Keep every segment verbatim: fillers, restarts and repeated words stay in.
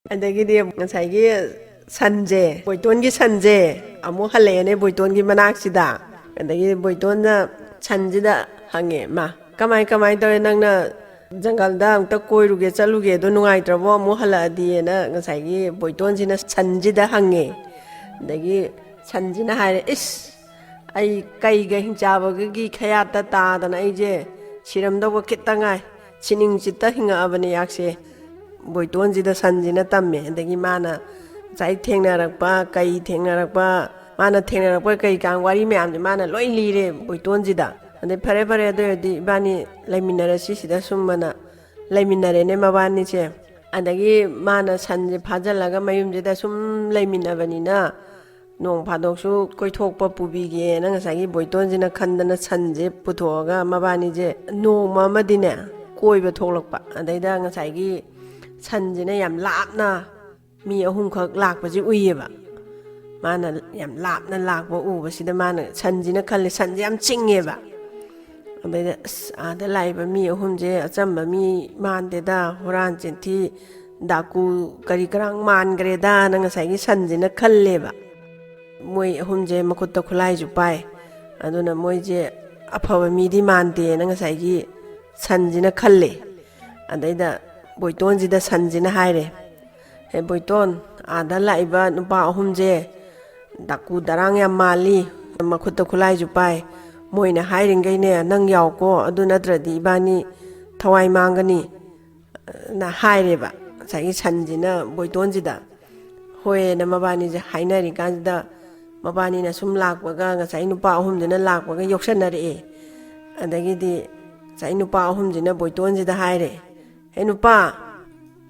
ꯑꯗꯒꯤꯗꯤ ꯉꯁꯥꯏꯒꯤ ꯁꯟꯁꯦ, ꯕꯣꯏꯇꯣꯟꯒꯤ ꯁꯟꯁꯦ ꯑꯃꯨꯛ ꯍꯜꯂꯛꯑꯦꯅꯦ ꯕꯣꯏꯇꯣꯟꯒꯤ ꯃꯅꯥꯛꯁꯤꯗ꯫ ꯑꯗꯒꯤ ꯕꯣꯏꯇꯣꯟꯅ ꯁꯟꯁꯤꯗ ꯍꯪꯉꯦ, "ꯃꯥ, ꯀꯃꯥꯏ ꯀꯃꯥꯏ ꯇꯧꯔꯦ? ꯅꯪꯅ ꯖꯪꯒꯜꯗ ꯑꯃꯨꯛꯇ ꯀꯣꯏꯔꯨꯒꯦ ꯆꯠꯂꯨꯒꯦ ꯑꯗꯣ ꯅꯨꯡꯉꯥꯏꯇ꯭ꯔꯕꯣ?" ꯑꯃꯨꯛ ꯍꯜꯂꯛꯑꯗꯤꯅ ꯉꯁꯥꯏꯒꯤ ꯕꯣꯏꯇꯣꯟꯁꯤꯅ ꯁꯟꯁꯤꯗ ꯍꯪꯉꯦ꯫ ꯑꯗꯒꯤ ꯁꯟꯁꯤꯅ ꯍꯥꯏꯔꯦ, "ꯏꯁ, ꯑꯩ ꯀꯩꯒ ꯍꯤꯡꯆꯥꯕꯒꯤ ꯈꯌꯥꯠꯇ ꯇꯥꯗꯅ ꯑꯩꯁꯦ ꯁꯤꯔꯝꯗꯧꯕ ꯈꯤꯇ ꯉꯥꯏ, ꯁꯤꯅꯤꯡ ꯆꯤꯠꯇ ꯍꯤꯡꯉꯛꯑꯕꯅꯦ ꯑꯩꯍꯥꯛꯁꯦ"꯫ ꯕꯣꯏꯇꯣꯟꯁꯤꯗ ꯁꯟꯁꯤꯅ ꯇꯝꯃꯦ꯫ ꯑꯗꯒꯤ ꯃꯥꯅ ꯉꯁꯥꯏ ꯊꯦꯡꯅꯔꯛꯄ, ꯀꯩ ꯊꯦꯡꯅꯔꯛꯄ, ꯃꯥꯅ ꯊꯦꯡꯅꯔꯛꯄ ꯀꯩ ꯀꯥꯡ ꯋꯥꯔꯤ ꯃꯌꯥꯝꯁꯦ ꯃꯥꯅ ꯂꯣꯏ ꯂꯤꯔꯦ ꯕꯣꯏꯇꯣꯟꯁꯤꯗ꯫ ꯑꯗꯩ, "ꯐꯔꯦ, ꯐꯔꯦ, ꯑꯗꯨ ꯑꯣꯏꯔꯗꯤ ꯏꯕꯥꯅꯤ ꯂꯩꯃꯤꯟꯅꯔꯁꯤ ꯁꯤꯗ ꯁꯨꯝ" ꯑꯅ ꯂꯩꯃꯤꯟꯅꯔꯦꯅꯦ ꯃꯕꯥꯅꯤꯁꯦ꯫ ꯑꯗꯒꯤ ꯃꯥꯅ ꯁꯟꯁꯦ ꯐꯥꯖꯤꯜꯂꯒ ꯃꯌꯨꯝꯁꯤꯗ ꯁꯨꯝ ꯂꯩꯃꯤꯟꯅꯕꯅꯤꯅ, ꯅꯣꯡ ꯐꯥꯗꯣꯛꯁꯨ ꯀꯣꯏꯊꯣꯛꯄ ꯄꯨꯕꯤꯒꯦꯅ ꯉꯁꯥꯏꯒꯤ ꯕꯣꯏꯇꯣꯟꯁꯤꯅ ꯈꯟꯗꯅ ꯁꯟꯁꯦ ꯄꯨꯊꯣꯛꯑꯒ ꯃꯕꯥꯅꯤꯁꯦ ꯅꯣꯡꯃ ꯑꯃꯗꯤꯅꯦ ꯀꯣꯏꯕ ꯊꯣꯛꯂꯛꯄ꯫ ꯑꯗꯩꯗ ꯉꯁꯥꯏꯒꯤ ꯁꯟꯁꯤꯅ ꯌꯥꯝ ꯂꯥꯞꯅ ꯃꯤ ꯑꯍꯨꯝꯈꯛ ꯂꯥꯛꯄꯁꯦ ꯎꯏꯌꯦꯕ꯫ ꯃꯥꯅ ꯌꯥꯝ ꯂꯥꯞꯅ ꯂꯥꯛꯄ ꯎꯕꯁꯤꯗ ꯃꯥꯅ, ꯁꯟꯁꯤꯅ ꯈꯜꯂꯦ, ꯁꯟꯁꯦ ꯌꯥꯝ ꯆꯤꯡꯉꯦꯕ꯫ ꯑꯗꯩꯗ, "ꯑꯁ, ꯑꯥꯗ ꯂꯥꯛꯏꯕ ꯃꯤ ꯑꯍꯨꯝꯁꯦ ꯑꯆꯝꯕ ꯃꯤ ꯃꯥꯟꯗꯦꯗ, ꯍꯨꯔꯥꯟ ꯆꯤꯟꯊꯤ, ꯗꯥꯀꯨ ꯀꯔꯤ ꯀꯔꯥꯡ ꯃꯥꯟꯈ꯭ꯔꯦꯗꯥꯅ" ꯉꯁꯥꯏꯒꯤ ꯁꯟꯁꯤꯅ ꯈꯜꯂꯦꯕ꯫ ꯃꯣꯏ ꯑꯍꯨꯝꯁꯦ ꯃꯈꯨꯠꯇ ꯈꯨꯠꯂꯥꯏꯁꯨ ꯄꯥꯏ꯫ ꯑꯗꯨꯅ ꯃꯣꯏꯁꯦ ꯑꯐꯕ ꯃꯤꯗꯤ ꯃꯥꯟꯗꯦꯅ ꯉꯁꯥꯏꯒꯤ ꯁꯟꯁꯤꯅ ꯈꯜꯂꯦ꯫ ꯑꯗꯩꯗ ꯕꯣꯏꯇꯣꯟꯁꯤꯗ ꯁꯟꯁꯤꯅ ꯍꯥꯏꯔꯦ, "ꯍꯦ ꯕꯣꯏꯇꯣꯟ, ꯑꯥꯗ ꯂꯥꯛꯏꯕ ꯅꯨꯄꯥ ꯑꯍꯨꯝꯁꯦ ꯗꯥꯀꯨ ꯗꯔꯥꯡ ꯌꯥꯝ ꯃꯥꯜꯂꯤ, ꯃꯈꯨꯠꯇ ꯈꯨꯠꯂꯥꯏꯁꯨ ꯄꯥꯏ꯫ ꯃꯣꯏꯅ ꯍꯥꯏꯔꯤꯡꯈꯩꯅꯦ ꯅꯪ ꯌꯥꯎꯀꯣ, ꯑꯗꯨ ꯅꯠꯇ꯭ꯔꯗꯤ ꯏꯕꯥꯅꯤ ꯊꯋꯥꯏ ꯃꯥꯡꯒꯅꯤ"ꯅ ꯍꯥꯏꯔꯦꯕ ꯉꯁꯥꯏꯒꯤ ꯁꯟꯁꯤꯅ ꯕꯣꯏꯇꯣꯟꯁꯤꯗ꯫ ꯍꯣꯏꯅ ꯃꯕꯥꯅꯤꯁꯦ ꯍꯥꯏꯅꯔꯤꯀꯥꯟꯁꯤꯗ, ꯃꯕꯥꯅꯤꯅ ꯁꯨꯝ ꯂꯥꯛꯄꯒ, ꯉꯁꯥꯏ ꯅꯨꯄꯥ ꯑꯍꯨꯝꯗꯨꯅ ꯂꯥꯛꯄꯒ ꯌꯣꯛꯁꯟꯅꯔꯛꯑꯦ꯫ ꯑꯗꯒꯤꯗꯤ ꯉꯁꯥꯏ ꯅꯨꯄꯥ ꯑꯍꯨꯝꯁꯤꯅ ꯕꯣꯏꯇꯣꯟꯁꯤꯗ ꯍꯥꯏꯔꯦ, "ꯍꯦ ꯅꯨꯄꯥ,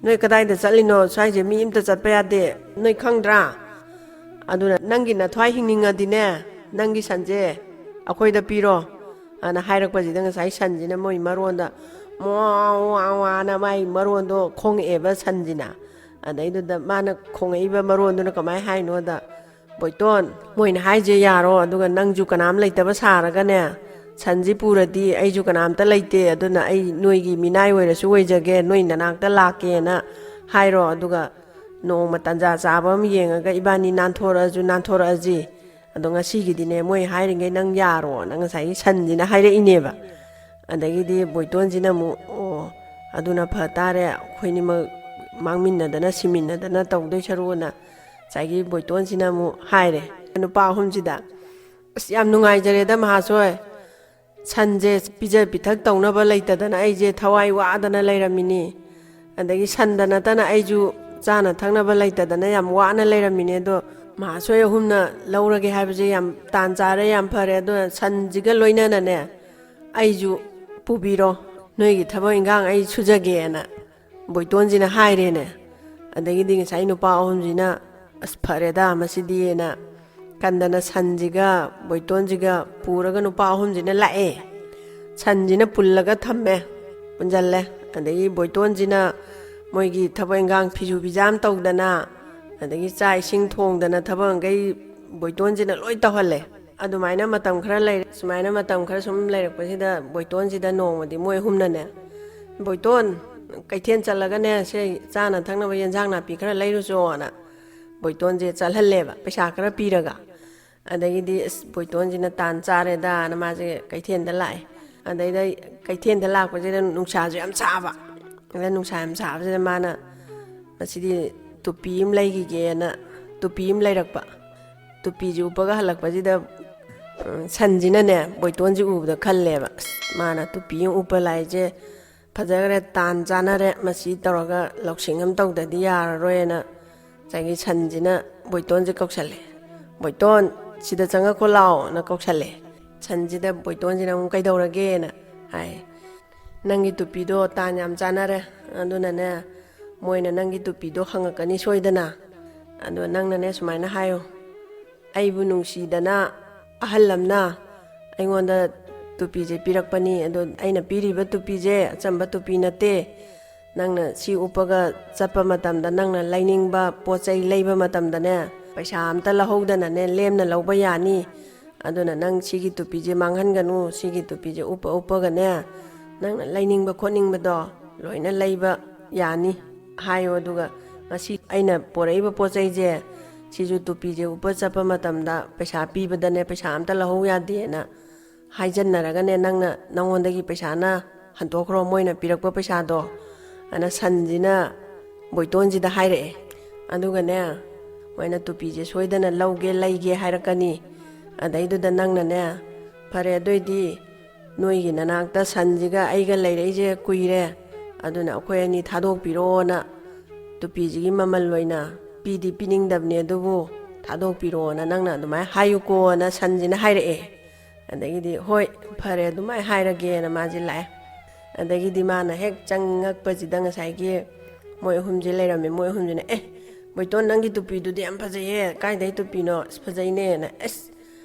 ꯅꯣꯏ ꯀꯗꯥꯏꯗ ꯆꯠꯂꯤꯅꯣ? ꯁ꯭ꯋꯥꯏꯁꯦ ꯃꯤ ꯑꯝꯇ ꯆꯠꯄ ꯌꯥꯗꯦ, ꯅꯣꯏ ꯈꯪꯗ꯭ꯔꯥ? ꯑꯗꯨꯅ ꯅꯪꯒꯤ ꯅꯊ꯭ꯋꯥꯏ ꯍꯤꯡꯅꯤꯡꯉꯗꯤꯅꯦ, ꯅꯪꯒꯤ ꯁꯟꯁꯦ ꯑꯩꯈꯣꯏꯗ ꯄꯤꯔꯣ" ꯑꯅ ꯍꯥꯏꯔꯛꯄꯁꯤꯗ, ꯉꯁꯥꯏ ꯁꯟꯁꯤꯅ ꯃꯣꯏ ꯃꯔꯣꯟꯗ ꯃꯣ ꯋꯥ ꯋꯥꯅ ꯃꯥꯏ ꯃꯔꯣꯟꯗꯣ ꯈꯣꯡꯉꯛꯑꯦꯕ ꯁꯟꯁꯤꯅ꯫ ꯑꯗꯩꯗꯨꯗ ꯃꯥꯅ ꯈꯣꯡꯉꯛꯏꯕ ꯃꯔꯣꯟꯗꯨꯅ ꯀꯃꯥꯏꯅ ꯍꯥꯏꯅꯣꯗ, "ꯕꯣꯏꯇꯣꯟ, ꯃꯣꯏꯅ ꯍꯥꯏꯁꯦ ꯌꯥꯔꯣ, ꯑꯗꯨꯒ ꯅꯪꯁꯨ ꯀꯅꯥꯝ ꯂꯩꯇꯕ ꯁꯥꯔꯒꯅꯦ, ꯁꯟꯁꯤ ꯄꯨꯔꯗꯤ ꯑꯩꯁꯨ ꯀꯅꯥꯝꯇ ꯂꯩꯇꯦ, ꯑꯗꯨꯅ ꯑꯩ ꯅꯣꯏꯒꯤ ꯃꯤꯅꯥꯏ ꯑꯣꯏꯔꯁꯨ ꯑꯣꯏꯖꯒꯦ, ꯅꯣꯏ ꯅꯅꯥꯛꯇ ꯂꯥꯛꯀꯦꯅ ꯍꯥꯏꯔꯣ, ꯑꯗꯨꯒ ꯅꯣꯡꯃ ꯇꯥꯟꯖꯥ ꯆꯥꯕ ꯑꯃ ꯌꯦꯡꯉꯒ ꯏꯕꯥꯅꯤ ꯅꯥꯟꯊꯣꯔꯛꯑꯁꯨ ꯅꯥꯟꯊꯣꯔꯛꯑꯁꯤ, ꯑꯗꯣ ꯉꯁꯤꯒꯤꯗꯤꯅꯦ ꯃꯣꯏ ꯍꯥꯏꯔꯤꯉꯩ ꯅꯪ ꯌꯥꯔꯣꯅ ꯉꯁꯥꯏꯒꯤ ꯁꯟꯁꯤꯅ ꯍꯥꯏꯔꯛꯏꯅꯦꯕ꯫ ꯑꯗꯒꯤꯗꯤ ꯕꯣꯏꯇꯣꯟꯁꯤꯅ ꯑꯃꯨꯛ, "ꯑꯣ, ꯑꯗꯨꯅ ꯐ ꯇꯥꯔꯦ, ꯑꯩꯈꯣꯏꯅꯤꯃꯛ ꯃꯥꯡꯃꯤꯟꯅꯗꯅ ꯁꯤꯃꯤꯟꯅꯗꯅ ꯇꯧꯗꯣꯏ ꯁꯔꯨꯛꯅ", ꯉꯁꯥꯏꯒꯤ ꯕꯣꯏꯇꯣꯟꯁꯤꯅ ꯑꯃꯨꯛ ꯍꯥꯏꯔꯦ ꯅꯨꯄꯥ ꯑꯍꯨꯝꯁꯤꯗ꯫ "ꯑꯁ, ꯌꯥꯝ ꯅꯨꯡꯉꯥꯏꯖꯔꯦꯗ ꯃꯍꯥꯁꯣꯏ, ꯁꯟꯁꯦ ꯄꯤꯖ ꯄꯤꯊꯛ ꯇꯧꯅꯕ ꯂꯩꯇꯗꯅ ꯑꯩꯁꯦ ꯊꯋꯥꯏ ꯋꯥꯗꯅ ꯂꯩꯔꯝꯃꯤꯅꯤ, ꯑꯗꯒꯤ ꯁꯟꯗ ꯅꯠꯇꯅ ꯑꯩꯁꯨ ꯆꯥꯅ ꯊꯛꯅꯕ ꯂꯩꯇꯗꯅ ꯌꯥꯝ ꯋꯥꯅ ꯂꯩꯔꯝꯃꯤꯅꯦ, ꯑꯗꯣ ꯃꯍꯥꯁꯣꯏ ꯑꯍꯨꯝꯅ ꯂꯧꯔꯒꯦ ꯍꯥꯏꯕꯁꯦ ꯌꯥꯝ ꯇꯥꯟ ꯆꯥꯔꯦ, ꯌꯥꯝ ꯐꯔꯦ, ꯑꯗꯨꯅ ꯁꯟꯁꯤꯒ ꯂꯣꯏꯅꯅꯅꯦ ꯑꯩꯁꯨ ꯄꯨꯕꯤꯔꯣ, ꯅꯣꯏꯒꯤ ꯊꯕꯛ ꯏꯟꯈꯥꯡ ꯑꯩ ꯁꯨꯖꯒꯦꯅ" ꯕꯣꯏꯇꯣꯟꯁꯤꯅ ꯍꯥꯏꯔꯦꯅꯦ꯫ ꯑꯗꯒꯤꯗꯤ ꯉꯁꯥꯏ ꯅꯨꯄꯥ ꯑꯍꯨꯝꯁꯤꯅ, "ꯑꯁ, ꯐꯔꯦꯗ ꯃꯁꯤꯗꯤꯅ" ꯀꯟꯗꯅ ꯁꯟꯁꯤꯒ ꯕꯣꯏꯇꯣꯟꯁꯤꯒ ꯄꯨꯔꯒ ꯅꯨꯄꯥ ꯑꯍꯨꯝꯁꯤꯅ ꯂꯥꯛꯑꯦ꯫ ꯁꯟꯁꯤꯅ ꯄꯨꯜꯂꯒ ꯊꯝꯃꯦ, ꯄꯨꯟꯁꯤꯜꯂꯦ꯫ ꯑꯗꯒꯤ ꯕꯣꯏꯇꯣꯟꯁꯤꯅ ꯃꯣꯏꯒꯤ ꯊꯕꯛ ꯏꯟꯈꯥꯡ ꯐꯤꯁꯨ ꯐꯤꯖꯥꯝ ꯇꯧꯗꯅ, ꯑꯗꯒꯤ ꯆꯥꯛ ꯏꯁꯤꯡ ꯊꯣꯡꯗꯅ ꯊꯕꯛ ꯃꯈꯩ ꯕꯣꯏꯇꯣꯟꯁꯤꯅ ꯂꯣꯏ ꯇꯧꯍꯜꯂꯦ꯫ ꯑꯗꯨꯃꯥꯏꯅ ꯃꯇꯝ ꯈꯔ ꯂꯩꯔꯦ꯫ ꯁꯨꯃꯥꯏꯅ ꯃꯇꯝ ꯈꯔ ꯁꯨꯝ ꯂꯩꯔꯛꯄꯁꯤꯗ ꯕꯣꯏꯇꯣꯟꯁꯤꯗ ꯅꯣꯡꯃꯗꯤ ꯃꯣꯏ ꯑꯍꯨꯝꯅꯅꯦ, "ꯕꯣꯏꯇꯣꯟ, ꯀꯩꯊꯦꯜ ꯆꯠꯂꯒꯅꯦ ꯁꯦ ꯆꯥꯅ ꯊꯛꯅꯕ ꯌꯦꯟꯁꯥꯡ ꯅꯥꯄꯤ ꯈꯔ ꯂꯩꯔꯨꯆꯣꯅ" ꯕꯣꯏꯇꯣꯟꯁꯦ ꯆꯠꯍꯜꯂꯦꯕ, ꯄꯩꯁꯥ ꯈꯔ ꯄꯤꯔꯒ꯫ ꯑꯗꯒꯤꯗꯤ ꯑꯁ, ꯕꯣꯏꯇꯣꯟꯁꯤꯅ ꯇꯥꯟ ꯆꯥꯔꯦꯗꯥꯅ ꯃꯥꯁꯦ ꯀꯩꯊꯦꯜꯗ ꯂꯥꯛꯑꯦ꯫ ꯑꯗꯩꯗ ꯀꯩꯊꯦꯜꯗ ꯂꯥꯛꯄꯁꯤꯗ ꯅꯨꯡꯁꯥꯁꯨ ꯌꯥꯝ ꯁꯥꯕ꯫ ꯑꯗ ꯅꯨꯡꯁꯥ ꯌꯥꯝ ꯁꯥꯕꯁꯤꯗ ꯃꯥꯅ ꯃꯁꯤꯗꯤ ꯇꯨꯄꯤ ꯑꯃ ꯂꯩꯈꯤꯒꯦꯅ ꯇꯨꯄꯤ ꯑꯃ ꯂꯩꯔꯛꯄ꯫ ꯇꯨꯄꯤꯁꯤ ꯎꯞꯄꯒ ꯍꯜꯂꯛꯄꯁꯤꯗ, ꯎꯝ, ꯁꯟꯁꯤꯅꯅꯦ ꯕꯣꯏꯇꯣꯟꯁꯤ ꯎꯕꯗ ꯈꯜꯂꯦꯕ, "ꯑꯁ, ꯃꯥꯅ ꯇꯨꯄꯤ ꯑꯃ ꯎꯞꯄ ꯂꯥꯛꯏꯁꯦ ꯐꯖꯈ꯭ꯔꯦ, ꯇꯥꯟ ꯆꯥꯅꯔꯦ, ꯃꯁꯤ ꯇꯧꯔꯒ ꯂꯧꯁꯤꯡ ꯑꯃ ꯇꯧꯗꯗꯤ ꯌꯥꯔꯔꯣꯏꯅ" ꯉꯁꯥꯏꯒꯤ ꯁꯟꯁꯤꯅ ꯕꯣꯏꯇꯣꯟꯁꯦ ꯀꯧꯁꯜꯂꯦ꯫ "ꯕꯣꯏꯇꯣꯟ, ꯁꯤꯗ ꯆꯪꯉꯛꯈꯣ ꯂꯥꯛꯑꯣꯅ" ꯀꯧꯁꯜꯂꯦ꯫ ꯁꯟꯁꯤꯗ ꯕꯣꯏꯇꯣꯟꯁꯤꯅ ꯑꯃꯨꯛ "ꯀꯩꯗꯧꯔꯒꯦꯅ" ꯍꯥꯏ꯫ "ꯅꯪꯒꯤ ꯇꯨꯄꯤꯗꯣ ꯇꯥꯟ ꯌꯥꯝ ꯆꯥꯅꯔꯦ, ꯑꯗꯨꯅꯅꯦ ꯃꯣꯏꯅ ꯅꯪꯒꯤ ꯇꯨꯄꯤꯗꯣ ꯍꯪꯉꯛꯀꯅꯤ ꯁꯣꯏꯗꯅ꯫ ꯑꯗꯣ ꯅꯪꯅꯅꯦ ꯁꯨꯃꯥꯏꯅ ꯍꯥꯏꯌꯣ, 'ꯑꯩꯕꯨ ꯅꯨꯡꯁꯤꯗꯅ ꯑꯍꯜ ꯑꯃꯅ ꯑꯩꯉꯣꯟꯗ ꯇꯨꯄꯤꯁꯦ ꯄꯤꯔꯛꯄꯅꯤ꯫ ꯑꯗꯣ ꯑꯩꯅ ꯄꯤꯔꯤꯕ ꯇꯨꯄꯤꯁꯦ ꯑꯆꯝꯕ ꯇꯨꯄꯤ ꯅꯠꯇꯦ꯫ ꯅꯪꯅ ꯁꯤ ꯎꯞꯄꯒ ꯆꯠꯄ ꯃꯇꯝꯗ ꯅꯪꯅ ꯂꯩꯅꯤꯡꯕ ꯄꯣꯠ ꯆꯩ ꯂꯩꯕ ꯃꯇꯝꯗꯅꯦ ꯄꯩꯁꯥ ꯑꯝꯇ ꯂꯧꯍꯧꯗꯅꯅꯦ ꯂꯦꯝꯅ ꯂꯧꯕ ꯌꯥꯅꯤ꯫ ꯑꯗꯨꯅ ꯅꯪ ꯁꯤꯒꯤ ꯇꯨꯄꯤꯁꯦ ꯃꯥꯡꯍꯟꯒꯅꯨ꯫ ꯁꯤꯒꯤ ꯇꯨꯄꯤꯁꯦ ꯎꯞꯄ ꯎꯞꯄꯒꯅꯦ ꯅꯪꯅ ꯂꯩꯅꯤꯡꯕ ꯈꯣꯠꯅꯤꯡꯕꯗꯣ ꯂꯣꯏꯅ ꯂꯩꯕ ꯌꯥꯅꯤ' ꯍꯥꯏꯌꯣ꯫ ꯑꯗꯨꯒ ꯉꯁꯤ ꯑꯩꯅ ꯄꯣꯔꯛꯏꯕ ꯄꯣꯠ ꯆꯩꯁꯦ, ꯁꯤꯁꯨ ꯇꯨꯄꯤꯁꯦ ꯎꯞꯄ ꯆꯠꯄ ꯃꯇꯝꯗ ꯄꯩꯁꯥ ꯄꯤꯕꯗꯅꯦ, ꯄꯩꯁꯥ ꯑꯝꯇ ꯂꯧꯍꯧ ꯌꯥꯗꯦꯅ ꯍꯥꯏꯖꯟꯅꯔꯒꯅꯦ, ꯅꯪꯅ ꯅꯪꯉꯣꯟꯗꯒꯤ ꯄꯩꯁꯥꯅ ꯍꯟꯗꯣꯛꯈ꯭ꯔꯣ, ꯃꯣꯏꯅ ꯄꯤꯔꯛꯄ ꯄꯩꯁꯥꯗꯣ, ꯑꯅ ꯁꯟꯁꯤꯅ ꯕꯣꯏꯇꯣꯟꯁꯤꯗ ꯍꯥꯏꯔꯛꯑꯦ꯫ ꯑꯗꯨꯒꯅꯦ, ꯃꯣꯏꯅ ꯇꯨꯄꯤꯁꯦ ꯁꯣꯏꯗꯅ ꯂꯧꯒꯦ, ꯂꯩꯒꯦ ꯍꯥꯏꯔꯛꯀꯅꯤ꯫ ꯑꯗꯩꯗꯨꯗ ꯅꯪꯅꯅꯦ, "ꯐꯔꯦ, ꯑꯗꯨꯏꯗꯤ ꯅꯣꯏꯒꯤ ꯅꯅꯥꯛꯇ ꯁꯟꯁꯤꯒ ꯑꯩꯒ ꯂꯩꯔꯛꯏꯁꯦ ꯀꯨꯏꯔꯦ, ꯑꯗꯨꯅ ꯑꯩꯈꯣꯏ ꯑꯅꯤ ꯊꯥꯗꯣꯛꯄꯤꯔꯣꯅ ꯇꯨꯄꯤꯁꯤꯒꯤ ꯃꯃꯜ ꯑꯣꯏꯅ ꯄꯤꯗꯤ ꯄꯤꯅꯤꯡꯗꯕꯅꯦ, ꯑꯗꯨꯕꯨ ꯊꯥꯗꯣꯛꯄꯤꯔꯣꯅ ꯅꯪꯅ ꯑꯗꯨꯃꯥꯏꯅ ꯍꯥꯏꯌꯨꯀꯣꯅ" ꯁꯟꯁꯤꯅ ꯍꯥꯏꯔꯛꯑꯦ꯫ ꯑꯗꯒꯤꯗꯤ, "ꯍꯣꯏ, ꯐꯔꯦ, ꯑꯗꯨꯃꯥꯏꯅ ꯍꯥꯏꯔꯒꯦꯅ" ꯃꯥꯁꯦ ꯂꯥꯛꯑꯦ꯫ ꯑꯗꯒꯤꯗꯤ ꯃꯥꯅ ꯍꯦꯛ ꯆꯪꯉꯛꯄꯁꯤꯗ ꯉꯁꯥꯏꯒꯤ ꯃꯣꯏ ꯑꯍꯨꯝꯁꯦ ꯂꯩꯔꯝꯃꯦ꯫ ꯃꯣꯏ ꯑꯍꯨꯝꯁꯤꯅ, "ꯑꯦ, ꯕꯣꯏꯇꯣꯟ, ꯅꯪꯒꯤ ꯇꯨꯄꯤꯗꯨꯗꯤ ꯌꯥꯝ ꯐꯖꯩꯌꯦ, ꯀꯥꯏꯗꯩ ꯇꯨꯄꯤꯅꯣ? ꯑꯁ, ꯐꯖꯩꯅꯦꯅ"꯫ "ꯑꯁ,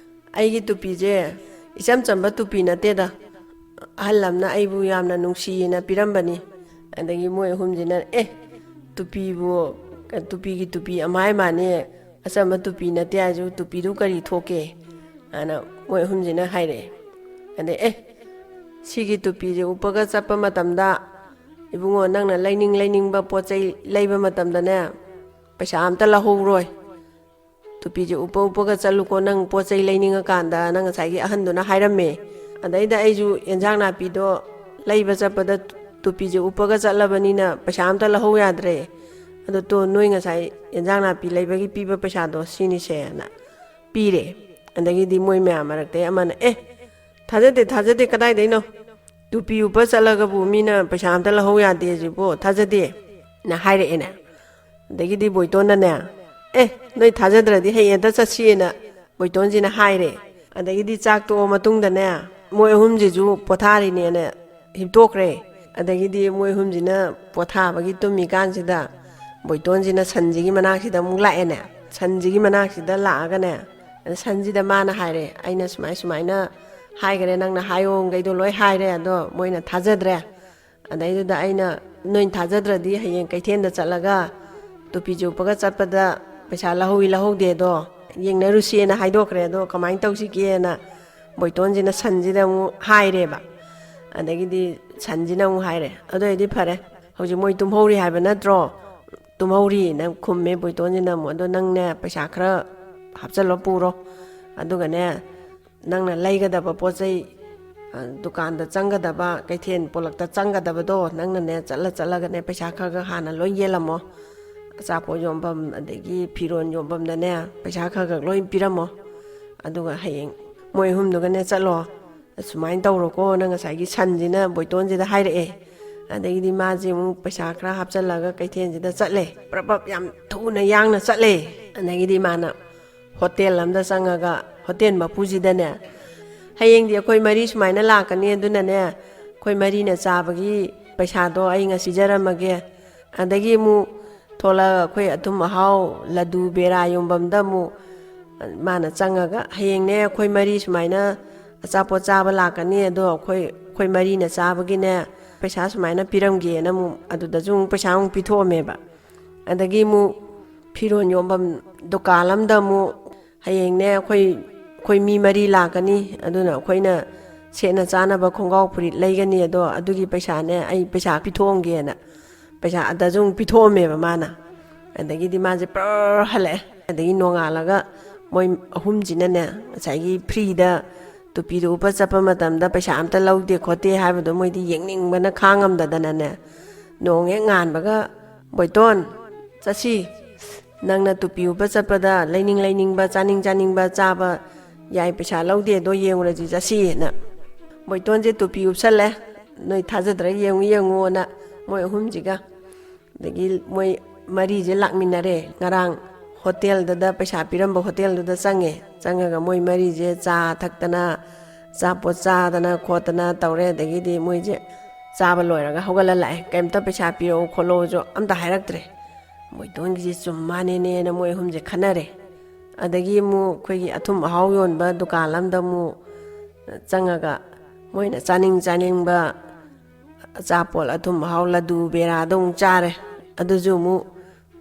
ꯑꯩꯒꯤ ꯇꯨꯄꯤꯁꯦ ꯏꯆꯝ ꯆꯝꯕ ꯇꯨꯄꯤ ꯅꯠꯇꯦꯗ, ꯑꯍꯜ ꯑꯃꯅ ꯑꯩꯕꯨ ꯌꯥꯝꯅ ꯅꯨꯡꯁꯤꯌꯦꯅ ꯄꯤꯔꯝꯕꯅꯤ"꯫ ꯑꯗꯒꯤ ꯃꯣꯏ ꯑꯍꯨꯝꯁꯤꯅ, "ꯑꯦ, ꯇꯨꯄꯤꯕꯨ, ꯇꯨꯄꯤꯒꯤ ꯇꯨꯄꯤ ꯑꯃꯥꯏ ꯃꯥꯅꯦ, ꯑꯆꯝꯕ ꯇꯨꯄꯤ ꯅꯠꯇꯦ ꯍꯥꯏꯁꯨ, ꯇꯨꯄꯤꯗꯨ ꯀꯔꯤ ꯊꯣꯛꯀꯦ?" ꯑꯅ ꯃꯣꯏ ꯑꯍꯨꯝꯁꯤꯅ ꯍꯥꯏꯔꯛꯑꯦ꯫ ꯑꯗꯩ, "ꯑꯦ, ꯁꯤꯒꯤ ꯇꯨꯄꯤꯁꯦ ꯎꯞꯄꯒ ꯆꯠꯄ ꯃꯇꯝꯗ, ꯏꯕꯨꯡꯉꯣ, ꯅꯪꯅ ꯂꯩꯅꯤꯡ ꯂꯩꯅꯤꯡꯕ ꯄꯣꯠ ꯆꯩ ꯂꯩꯕ ꯃꯇꯝꯗꯅꯦ, ꯄꯩꯁꯥ ꯑꯝꯇ ꯂꯧꯍꯧꯔꯣꯏ꯫ ꯇꯨꯄꯤꯁꯦ ꯎꯞꯄ ꯎꯞꯄꯒ ꯆꯠꯂꯨꯀꯣ, ꯅꯪ ꯄꯣꯠ ꯆꯩ ꯂꯩꯅꯤꯡꯉꯀꯥꯟꯗ", ꯅꯪ ꯉꯁꯥꯏꯒꯤ ꯑꯍꯟꯗꯨꯅ ꯍꯥꯏꯔꯝꯃꯦ꯫ ꯑꯗꯩꯗ ꯑꯩꯁꯨ ꯑꯦꯟꯖꯥꯡ ꯅꯥꯄꯤꯗꯣ ꯂꯩꯕ ꯆꯠꯄꯗ ꯇꯨꯄꯤꯁꯦ ꯎꯞꯄꯒ ꯆꯠꯂꯕꯅꯤꯅ ꯄꯩꯁꯥ ꯑꯝꯇ ꯂꯧꯍꯧ ꯌꯥꯗ꯭ꯔꯦ꯫ "ꯑꯗꯣ ꯇꯣ, ꯅꯣꯏ ꯉꯁꯥꯏ ꯑꯦꯟꯖꯥꯡ ꯅꯥꯄꯤ ꯂꯩꯕꯒꯤ ꯄꯤꯕ ꯄꯩꯁꯥꯗꯣ ꯁꯤꯅꯤꯁꯦꯅ" ꯄꯤꯔꯦ꯫ ꯑꯗꯒꯤꯗꯤ ꯃꯣꯏ ꯃꯌꯥꯝ ꯃꯔꯛꯇꯩ ꯑꯃꯅ, "ꯑꯦ, ꯊꯥꯖꯗꯦ, ꯊꯥꯖꯗꯦ, ꯀꯗꯥꯏꯗꯩꯅꯣ? ꯇꯨꯄꯤ ꯎꯞꯄ ꯆꯠꯂꯒꯕꯨ ꯃꯤꯅ ꯄꯩꯁꯥ ꯑꯝꯇ ꯂꯧꯍꯧ ꯌꯥꯗꯦ ꯁꯤꯕꯣ, ꯊꯥꯖꯗꯦ"ꯅ ꯍꯥꯏꯔꯛꯑꯦꯅꯦ꯫ ꯑꯗꯒꯤꯗꯤ ꯕꯣꯏꯇꯣꯟꯅꯅꯦ, "ꯑꯦ, ꯅꯣꯏ ꯊꯥꯖꯗ꯭ꯔꯗꯤ ꯍꯌꯦꯡ ꯍꯦꯛꯇ ꯆꯠꯁꯤꯅ" ꯕꯣꯏꯇꯣꯟꯁꯤꯅ ꯍꯥꯏꯔꯦ꯫ ꯑꯗꯒꯤꯗꯤ ꯆꯥꯛ ꯇꯣꯛꯑ ꯃꯇꯨꯡꯗꯅꯦ, ꯃꯣꯏ ꯑꯍꯨꯝꯁꯤꯁꯨ ꯄꯣꯊꯥꯔꯤꯅꯦꯅ ꯍꯤꯞꯇꯣꯛꯈ꯭ꯔꯦ꯫ ꯑꯗꯒꯤꯗꯤ ꯃꯣꯏ ꯑꯍꯨꯝꯁꯤꯅ ꯄꯣꯊꯥꯕꯒꯤ ꯇꯨꯝꯃꯤꯀꯥꯟꯁꯤꯗ ꯕꯣꯏꯇꯣꯟꯁꯤꯅ ꯁꯟꯁꯤꯒꯤ ꯃꯅꯥꯛꯁꯤꯗ ꯑꯃꯨꯛ ꯂꯥꯛꯑꯦꯅꯦ꯫ ꯁꯟꯁꯤꯒꯤ ꯃꯅꯥꯛꯁꯤꯗ ꯂꯥꯛꯑꯒꯅꯦ, ꯁꯟꯁꯤꯗ ꯃꯥꯅ ꯍꯥꯏꯔꯦ, "ꯑꯩꯅ ꯁꯨꯃꯥꯏ ꯁꯨꯃꯥꯏꯅ ꯍꯥꯏꯈꯔꯦ, ꯅꯪꯅ ꯍꯥꯏꯌꯣ ꯃꯈꯩꯗꯣ ꯂꯣꯏ ꯍꯥꯏꯔꯦ, ꯑꯗꯣ ꯃꯣꯏꯅ ꯊꯥꯖꯗ꯭ꯔꯦ꯫ ꯑꯗꯩꯗꯨꯗ ꯑꯩꯅ, ꯅꯣꯏ ꯊꯥꯖꯗ꯭ꯔꯗꯤ ꯍꯌꯦꯡ ꯀꯩꯊꯦꯜꯗ ꯆꯠꯂꯒ ꯇꯨꯄꯤ ꯆꯨꯞꯄꯒ ꯆꯠꯄꯗ ꯄꯩꯁꯥ ꯂꯧꯍꯧꯋꯤ ꯂꯧꯍꯧꯗꯦꯗꯣ ꯌꯦꯡꯅꯔꯨꯁꯦꯅ ꯍꯥꯏꯗꯣꯛꯈ꯭ꯔꯦ꯫ ꯑꯗꯣ ꯀꯃꯥꯏꯅ ꯇꯧꯁꯤꯒꯦꯅ ꯕꯣꯏꯇꯣꯟꯁꯤꯅ ꯁꯟꯁꯤꯗ ꯑꯃꯨꯛ ꯍꯥꯏꯔꯦꯕ꯫ ꯑꯗꯒꯤꯗꯤ ꯁꯟꯁꯤꯅ ꯑꯃꯨꯛ ꯍꯥꯏꯔꯦ, "ꯑꯗꯨ ꯑꯣꯏꯔꯗꯤ ꯐꯔꯦ, ꯍꯧꯖꯤꯛ ꯃꯣꯏ ꯇꯨꯝꯍꯧꯔꯤ ꯍꯥꯏꯕ ꯅꯠꯇ꯭ꯔꯣ? ꯇꯨꯝꯍꯧꯔꯤꯅ ꯈꯨꯝꯃꯦ ꯕꯣꯏꯇꯣꯟꯁꯤꯅ ꯑꯃꯨꯛ꯫ "ꯑꯗꯣ ꯅꯪꯅꯦ ꯄꯩꯁꯥ ꯈꯔ ꯍꯥꯞꯆꯜꯂꯣ ꯄꯨꯔꯣ, ꯑꯗꯨꯒꯅꯦ ꯅꯪꯅ ꯂꯩꯒꯗꯕ ꯄꯣꯠ ꯆꯩ, ꯑ, ꯗꯨꯀꯥꯟꯗ ꯆꯪꯒꯗꯕ, ꯀꯩꯊꯦꯜ ꯄꯣꯂꯛꯇ ꯆꯪꯒꯗꯕꯗꯣ ꯅꯪꯅꯅꯦ ꯆꯠꯂ ꯆꯠꯂꯒꯅꯦ ꯄꯩꯁꯥ ꯈꯔ ꯈꯔ ꯍꯥꯟꯅ ꯂꯣꯏ ꯌꯦꯜꯂꯝꯃꯣ꯫ ꯑꯆꯥꯄꯣꯠ ꯌꯣꯟꯐꯝ ꯑꯗꯒꯤ ꯐꯤꯔꯣꯜ ꯌꯣꯟꯐꯝꯗꯅꯦ ꯄꯩꯁꯥ ꯈꯔ ꯈꯔ ꯂꯣꯏ ꯄꯤꯔꯝꯃꯣ꯫ ꯑꯗꯨꯒ ꯍꯌꯦꯡ ꯃꯣꯏ ꯑꯍꯨꯝꯗꯨꯒꯅꯦ ꯆꯠꯂꯣ꯫ ꯁꯨꯃꯥꯏꯅ ꯇꯧꯔꯣꯀꯣꯅ" ꯉꯁꯥꯏꯒꯤ ꯁꯟꯁꯤꯅ ꯕꯣꯏꯇꯣꯟꯁꯤꯗ ꯍꯥꯏꯔꯛꯑꯦ꯫ ꯑꯗꯒꯤꯗꯤ ꯃꯥꯁꯦ ꯑꯃꯨꯛ ꯄꯩꯁꯥ ꯈꯔ ꯍꯥꯞꯆꯜꯂꯒ ꯀꯩꯊꯦꯜꯁꯤꯗ ꯆꯠꯂꯦ꯫ ꯄ꯭ꯔꯞ ꯄ꯭ꯔꯞ ꯌꯥꯝ ꯊꯨꯅ ꯌꯥꯡꯅ ꯆꯠꯂꯦ꯫ ꯑꯗꯒꯤꯗꯤ ꯃꯥꯅ ꯍꯣꯇꯦꯜ ꯑꯃꯗ ꯆꯪꯉꯒ ꯍꯣꯇꯦꯜ ꯃꯄꯨꯁꯤꯗꯅꯦ, "ꯍꯌꯦꯡꯗꯤ ꯑꯩꯈꯣꯏ ꯃꯔꯤ ꯁꯨꯃꯥꯏꯅ ꯂꯥꯛꯀꯅꯤ, ꯑꯗꯨꯅꯅꯦ ꯑꯩꯈꯣꯏ ꯃꯔꯤꯅ ꯆꯥꯕꯒꯤ ꯄꯩꯁꯥꯗꯣ ꯑꯩ ꯉꯁꯤ ꯄꯤꯖꯔꯝꯃꯒꯦ"꯫ ꯑꯗꯒꯤ ꯑꯃꯨꯛ ꯊꯣꯛꯂꯛꯑꯒ ꯑꯩꯈꯣꯏ ꯑꯊꯨꯝ ꯑꯍꯥꯎ, ꯂꯗꯨ, ꯕꯦꯔꯥ ꯌꯣꯟꯐꯝꯗ ꯑꯃꯨꯛ ꯃꯥꯅ ꯆꯪꯉꯒ, "ꯍꯌꯦꯡꯅꯦ ꯑꯩꯈꯣꯏ ꯃꯔꯤ ꯁꯨꯃꯥꯏꯅ ꯑꯆꯥꯄꯣꯠ ꯆꯥꯕ ꯂꯥꯛꯀꯅꯤ, ꯑꯗꯣ ꯑꯩꯈꯣꯏ, ꯑꯩꯈꯣꯏ ꯃꯔꯤꯅ ꯆꯥꯕꯒꯤꯅꯦ ꯄꯩꯁꯥ ꯁꯨꯃꯥꯏꯅ ꯄꯤꯔꯝꯒꯦꯅ" ꯑꯃꯨꯛ ꯑꯗꯨꯗꯁꯨ ꯑꯃꯨꯛ ꯄꯩꯁꯥ ꯑꯃꯨꯛ ꯄꯤꯊꯣꯛꯑꯝꯃꯦꯕ꯫ ꯑꯗꯒꯤ ꯑꯃꯨꯛ ꯐꯤꯔꯣꯟ ꯌꯣꯟꯐꯝ ꯗꯨꯀꯥꯟ ꯑꯝꯗ ꯑꯃꯨꯛ, "ꯍꯌꯦꯡꯅꯦ ꯑꯩꯈꯣꯏ, ꯑꯩꯈꯣꯏ ꯃꯤ ꯃꯔꯤ ꯂꯥꯛꯀꯅꯤ, ꯑꯗꯨꯅ ꯑꯩꯈꯣꯏꯅ ꯁꯦꯠꯅ ꯆꯥꯅꯕ ꯈꯣꯡꯒ꯭ꯔꯥꯎ ꯐꯨꯔꯤꯠ ꯂꯩꯒꯅꯤ, ꯑꯗꯣ ꯑꯗꯨꯒꯤ ꯄꯩꯁꯥꯅꯦ ꯑꯩ ꯄꯩꯁꯥ ꯄꯤꯊꯣꯛꯑꯝꯒꯦꯅ" ꯄꯩꯁꯥ ꯑꯗꯁꯨ ꯑꯃꯨꯛ ꯄꯤꯊꯣꯛꯑꯝꯃꯦꯕ ꯃꯥꯅ꯫ ꯑꯗꯒꯤꯗꯤ ꯃꯥꯁꯦ ꯄ꯭ꯔꯔ ꯍꯜꯂꯛꯑꯦ꯫ ꯑꯗꯒꯤ ꯅꯣꯡꯉꯥꯜꯂꯒ ꯃꯣꯏ ꯑꯍꯨꯝꯁꯤꯅꯅꯦ ꯉꯁꯥꯏꯒꯤ ꯐ꯭ꯔꯤꯗ ꯇꯨꯄꯤꯗꯣ ꯎꯞꯄ ꯆꯠꯄ ꯃꯇꯝꯗ ꯄꯩꯁꯥ ꯑꯝꯇ ꯂꯧꯗꯦ ꯈꯣꯠꯇꯦ ꯍꯥꯏꯕꯗꯣ ꯃꯣꯏꯗꯤ ꯌꯦꯡꯅꯤꯡꯕꯅ ꯈꯥꯡꯉꯝꯗꯗꯅꯅꯦ, ꯅꯣꯡ ꯍꯦꯛ ꯉꯥꯟꯕꯒ, "ꯕꯣꯏꯇꯣꯟ, ꯆꯠꯁꯤ, ꯅꯪꯅ ꯇꯨꯄꯤ ꯎꯞꯄ ꯆꯠꯄꯗ ꯂꯩꯅꯤꯡ ꯂꯩꯅꯤꯡꯕ, ꯆꯥꯅꯤꯡ ꯆꯥꯅꯤꯡꯕ ꯆꯥꯕ ꯌꯥꯏ, ꯄꯩꯁꯥ ꯂꯧꯗꯦ, ꯑꯗꯣ ꯌꯦꯡꯉꯨꯔꯁꯤ, ꯆꯠꯁꯤꯅ" ꯕꯣꯏꯇꯣꯟꯁꯦ ꯇꯨꯄꯤ ꯎꯞꯁꯜꯂꯦ꯫ "ꯅꯣꯏ ꯊꯥꯖꯗ꯭ꯔꯥ ꯌꯦꯡꯉꯨ ꯌꯦꯡꯉꯨꯅ" ꯃꯣꯏ ꯑꯍꯨꯝꯁꯤꯒ꯫ ꯑꯗꯒꯤ ꯃꯣꯏ ꯃꯔꯤꯁꯦ ꯂꯥꯛꯃꯤꯟꯅꯔꯦ꯫ ꯉꯔꯥꯡ ꯍꯣꯇꯦꯜꯗꯨꯗ, ꯄꯩꯁꯥ ꯄꯤꯔꯝꯕ ꯍꯣꯇꯦꯜꯗꯨꯗ ꯆꯪꯉꯦ꯫ ꯆꯪꯉꯒ ꯃꯣꯏ ꯃꯔꯤꯁꯦ ꯆꯥ ꯊꯛꯇꯅ, ꯑꯆꯥꯄꯣꯠ ꯆꯥꯗꯅ ꯈꯣꯠꯇꯅ ꯇꯧꯔꯦ꯫ ꯑꯗꯒꯤꯗꯤ ꯃꯣꯏꯁꯦ ꯆꯥꯕ ꯂꯣꯏꯔꯒ ꯍꯧꯒꯠꯂ ꯂꯥꯛꯑꯦ꯫ ꯀꯩꯝꯇ ꯄꯩꯁꯥ ꯄꯤꯔꯛꯎ ꯈꯣꯠꯂꯛꯎꯁꯨ ꯑꯝꯇ ꯍꯥꯏꯔꯛꯇ꯭ꯔꯦ꯫ "ꯕꯣꯏꯇꯣꯟꯒꯤꯁꯦ ꯆꯨꯝ ꯃꯥꯅꯦꯅꯦꯅ" ꯃꯣꯏ ꯑꯍꯨꯝꯁꯦ ꯈꯟꯅꯔꯦ꯫ ꯑꯗꯒꯤ ꯑꯃꯨꯛ ꯑꯩꯈꯣꯏꯒꯤ ꯑꯊꯨꯝ ꯑꯍꯥꯎ ꯌꯣꯟꯕ ꯗꯨꯀꯥꯟ ꯑꯃꯗ ꯑꯃꯨꯛ ꯆꯪꯉꯒ ꯃꯣꯏꯅ ꯆꯥꯅꯤꯡ ꯆꯥꯅꯤꯡꯕ ꯑꯆꯥꯄꯣꯠ, ꯑꯊꯨꯝ ꯑꯍꯥꯎ, ꯂꯗꯨ, ꯕꯦꯔꯥꯗꯣ ꯑꯃꯨꯛ ꯆꯥꯔꯦ꯫ ꯑꯗꯨꯁꯨ ꯑꯃꯨꯛ